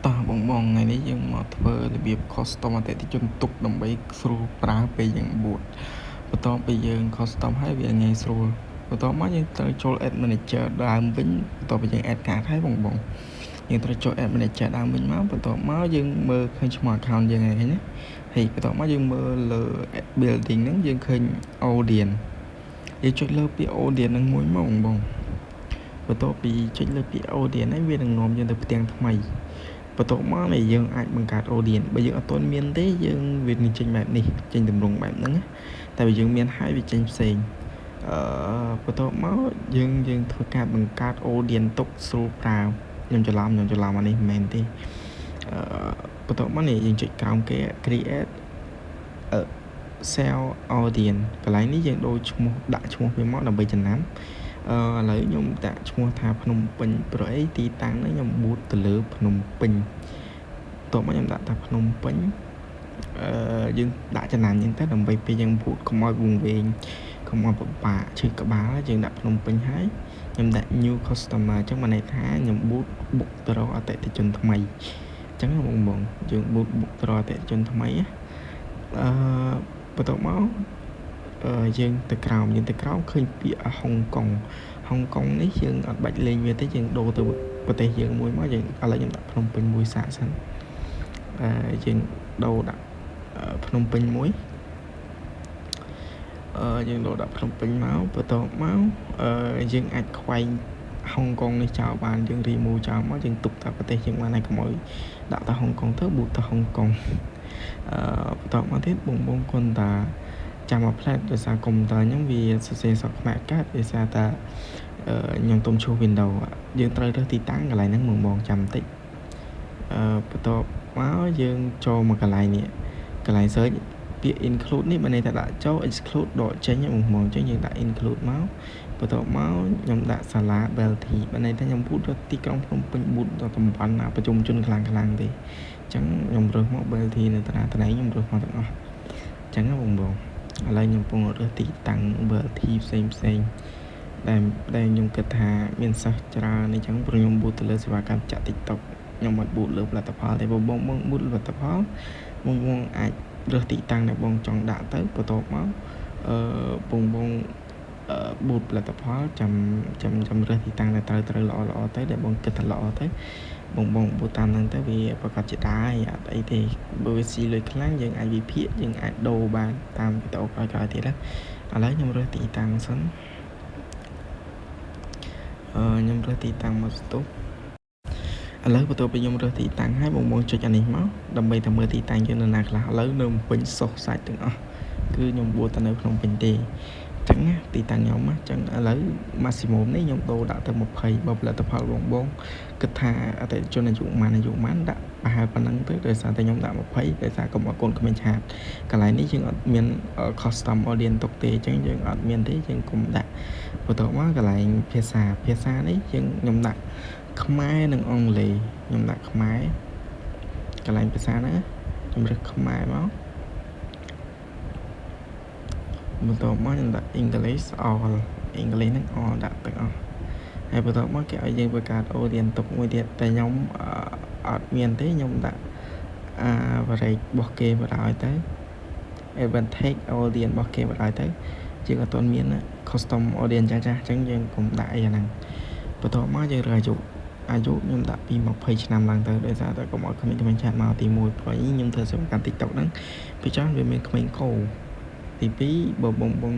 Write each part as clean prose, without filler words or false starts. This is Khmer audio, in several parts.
តោះបងបងថ្ងៃនេះយើងមកធ្វើរបៀប custom អតិថិជនទុកដើម្បីស្រួលប្រើពេលយើង boost បន្ទាប់ពីយើង custom ហើយវាងាយស្រួលបន្ទាប់មកយើងត្រូវចូល Ad Manager ដើមវិញបន្ទាប់ពីយើង add card ហើយបងបងយើងត្រូវចូល Ad Manager ដើមវិញមកបន្ទាប់មកយើងមើលឃើញឈ្មោះ account យើងហើយឃើញទេហើយបន្ទាប់មកយើងមើលលើ building ហ្នឹងយើងឃើញ audience យើងចុចលើពាក្យ audience ហ្នឹងមួយមកបងបងបន្ទាប់ពីចុចលើពាក្យ audience ហ្នឹងវានឹងនាំយើងទៅផ្ទាំងថ្មីបន្ទាប់មកនេះយើងអាចបង្កើត audience បើយើងអត់ទាន់មានទេយើងវានឹងចេញបែបនេះចេញទម្រង់បែបហ្នឹងតែបើយើងមានហើយវាចេញផ្សេងអឺបន្ទាប់មកយើងយើងធ្វើការបង្កើត audience ទុកស្រួលប្រើខ្ញុំច្រឡំខ្ញុំច្រឡំអានេះមិនមែនទេអឺបន្ទាប់មកនេះយើងចុចក្រោមគេ create អឺ sales audience កន្លែងនេះយើងដូរឈ្មោះដាក់ឈ្មោះវាមកដើម្បីចំណាំអឺឥឡូវខ្ញុំដាក់ឈ្មោះថាភ្នំពេញព្រោះអីទីតាំងនេះខ្ញុំ boost ទៅលើភ្នំពេញបន្ទាប់មកខ្ញុំដាក់ថាភ្នំពេញអឺយើងដាក់ចំណាំហ្នឹងទៅដើម្បីពេលយើង boost កុំឲ្យវង្វេងកុំឲ្យពិបាកឈឺក្បាលយើងដាក់ភ្នំពេញហើយខ្ញុំដាក់ new customer អញ្ចឹងមានន័យថាខ្ញុំ boost បុកទៅរកអតិថិជនថ្មីអញ្ចឹងបងបងយើង boost បុកទៅរកអតិថិជនថ្មីអឺបន្ទាប់មកអឺយើងទៅក្រោមយើងទៅក្រោមឃើញពាក្យហុងកុងហុងកុងនេះយើងអត់បាច់លេងវាទេយើងដូរទៅប្រទេសយើងមួយមកយើងឥឡូវខ្ញុំដាក់ភ្នំពេញមួយសាកសិនអឺយើងដូរដាក់ភ្នំពេញមួយអឺយើងដូរដាក់ភ្នំពេញមកបន្ទាប់មកអឺយើងអាចខ្វែងហុងកុងនេះចោលបានយើង remove ចោលមកយើងទុកតែប្រទេសយើងបានហើយកុំឲ្យដាក់ទៅហុងកុងទៅ boost ទៅហុងកុងអឺបន្ទាប់មកទៀតបងបងគាត់តាចាំមកផ្លែតដោយសារកុំព្យូទ័រខ្ញុំវាសរសេរសក់ខ្មែរកើតដោយសារតាខ្ញុំទុំឈ្មោះ Windows យើងត្រូវរើសទីតាំងកន្លែងហ្នឹងបងបងចាំបន្តិចអឺបន្ទាប់មកយើងចូលមកកន្លែងនេះកន្លែង search ពាក្យ include នេះមានន័យថាដាក់ចូល exclude ដកចេញបងបងអញ្ចឹងយើងដាក់ include មកបន្ទាប់មកខ្ញុំដាក់សាលា Belty បានន័យថាខ្ញុំ boost ទៅទីក្រុងភ្នំពេញ boost ទៅតំបន់ណាប្រជុំជនខ្លាំងខ្លាំងទេអញ្ចឹងខ្ញុំរើសមក Belty នៅតាតាណៃខ្ញុំរើសមកទាំងអស់អញ្ចឹងបងបងឥឡូវខ្ញុំកំពុងរើសទីតាំង Belty ផ្សេងផ្សេងដែលដែលខ្ញុំគិតថាមានសិស្សច្រើនអញ្ចឹងព្រោះខ្ញុំ boost ទៅលើសេវាកម្មចាក់ TikTok ខ្ញុំអត់ boost លើផលិតផលទេបងបង boost ផលិតផលបងបងអាចរើសទីតាំងដែលបងចង់ដាក់ទៅបន្ទាប់មកអឺបងបង boost ផលិតផលចាំចាំចាំរើសទីតាំងដែលត្រូវត្រូវល្អល្អទៅដែលបងគិតថាល្អទៅបងបង boost តាមហ្នឹងទៅវាប្រកាសជាដែរអត់អីទេបើវាស៊ីលុយខ្លាំងយើងអាចវិភាគយើងអាចដូរបានតាមវីដេអូក្រោយៗទៀតណាឥឡូវខ្ញុំរើសទីតាំងសិនអឺខ្ញុំរើសទីតាំងមកស្ទុះឥឡូវបន្ទាប់ពីខ្ញុំរើសទីតាំងហើយបងបងចុចអានេះមកដើម្បីតែមើលទីតាំងយើងនៅណាខ្លះឥឡូវនៅពេញសុសសាច់ទាំងអស់គឺខ្ញុំបួតតែនៅភ្នំពេញទេអញ្ចឹងណាទីតាំងខ្ញុំអញ្ចឹងឥឡូវ maximum នេះខ្ញុំដូរដាក់ទៅ20បើផលិតផលបងបងគិតថាអតិថិជនអាយុប៉ុន្មានអាយុប៉ុន្មានដាក់ប្រហែលប៉ុណ្ណឹងទៅដោយសារតែខ្ញុំដាក់20ដោយសារកុំឲ្យកូនក្មេង chat កន្លែងនេះយើងអត់មាន custom audience ទុកទេអញ្ចឹងយើងអត់មានទេយើងកុំដាក់បន្ទាប់មកកន្លែងភាសាភាសានេះយើងខ្ញុំដាក់ខ្មែរនិងអង់គ្លេសខ្ញុំដាក់ខ្មែរកន្លែងភាសាហ្នឹងខ្ញុំរើសខ្មែរមកបន្ទាប់មកខ្ញុំដាក់ English all English ហ្នឹង all ដាក់ទាំងអស់ហើយបន្ទាប់មកគេឲ្យយើងបង្កើត audience ទុកមួយទៀតតែខ្ញុំអត់មានទេខ្ញុំដាក់ average របស់គេមកឲ្យទៅ advantage audience របស់គេមកឲ្យទៅយើងអត់ទាន់មាន custom audience ចាស់ចាស់អញ្ចឹងយើងកុំដាក់អីអាហ្នឹងបន្ទាប់មកយើងរើសអាយុអាយុខ្ញុំដាក់ពី20ឆ្នាំឡើងទៅដោយសារតែកុំឲ្យក្មេងៗ chat មកទី1ព្រោះខ្ញុំធ្វើសេវាកម្ម TikTok ហ្នឹងពីច្រើនវាមានក្មេងកោទី2បើបងបង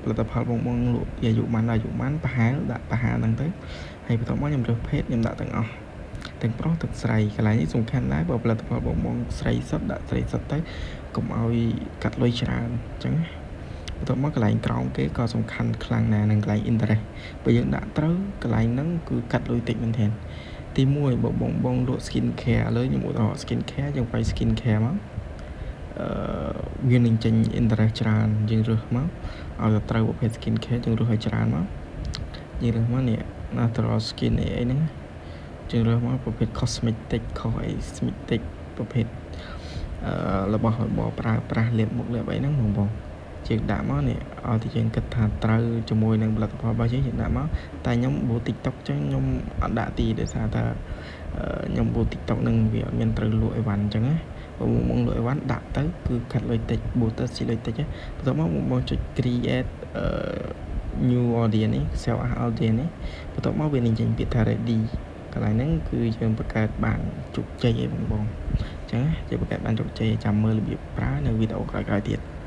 ផលិតផលបងបងលក់ពីអាយុបានដល់អាយុបានប្រហែលដាក់ប្រហែលហ្នឹងទៅហើយបន្ទាប់មកខ្ញុំរើសភេទខ្ញុំដាក់ទាំងអស់ទាំងប្រុសទាំងស្រីកន្លែងនេះសំខាន់ដែរបើផលិតផលបងបងស្រីសុទ្ធដាក់ស្រីសុទ្ធទៅកុំឲ្យកាត់លុយច្រើនអញ្ចឹងណាបន្ទាប់មកកន្លែងក្រោមគេក៏សំខាន់ខ្លាំងដែរនឹងកន្លែង interest បើយើងដាក់ត្រូវកន្លែងហ្នឹងគឺកាត់លុយតិចមែនទែនទី1បើបងបងលក់ skin care ឥឡូវខ្ញុំឧទាហរណ៍ skin care យើងវាយ skin care មកអឺវានឹងចេញ interest ច្រើនយើងរើសមកឲ្យតែត្រូវប្រភេទ skin care យើងរើសឲ្យច្រើនមកយើងរើសមកនេះ natural skin អីអីហ្នឹងយើងរើសមកប្រភេទ cosmetic ខុសអី cosmetic ប្រភេទអឺរបស់របរប្រើប្រាស់លាបមុខលាបអីហ្នឹងបងបង យើងដាក់មកនេះឲ្យតែយើងគិតថាត្រូវជាមួយនឹងផលិតផលរបស់យើងយើងដាក់មកតែខ្ញុំ boost TikTok ចឹងខ្ញុំអត់ដាក់ទីដោយសារតែខ្ញុំ boost TikTok នឹងវាអត់មានត្រូវលក់អីវ៉ាន់អញ្ចឹងណាបើបងលក់អីវ៉ាន់ដាក់ទៅគឺកាត់លុយតិច boost ទៅស៊ីលុយតិចបន្ទាប់មកបងចុច create new audience នេះ save as audience នេះបន្ទាប់មកវានឹងចេញពាក្យថា ready កន្លែងហ្នឹងគឺយើងបង្កើតបានជោគជ័យឯងបងបងអញ្ចឹងយើងបង្កើតបានជោគជ័យចាំមើលរបៀបប្រើនៅវីដេអូក្រោយៗទៀត។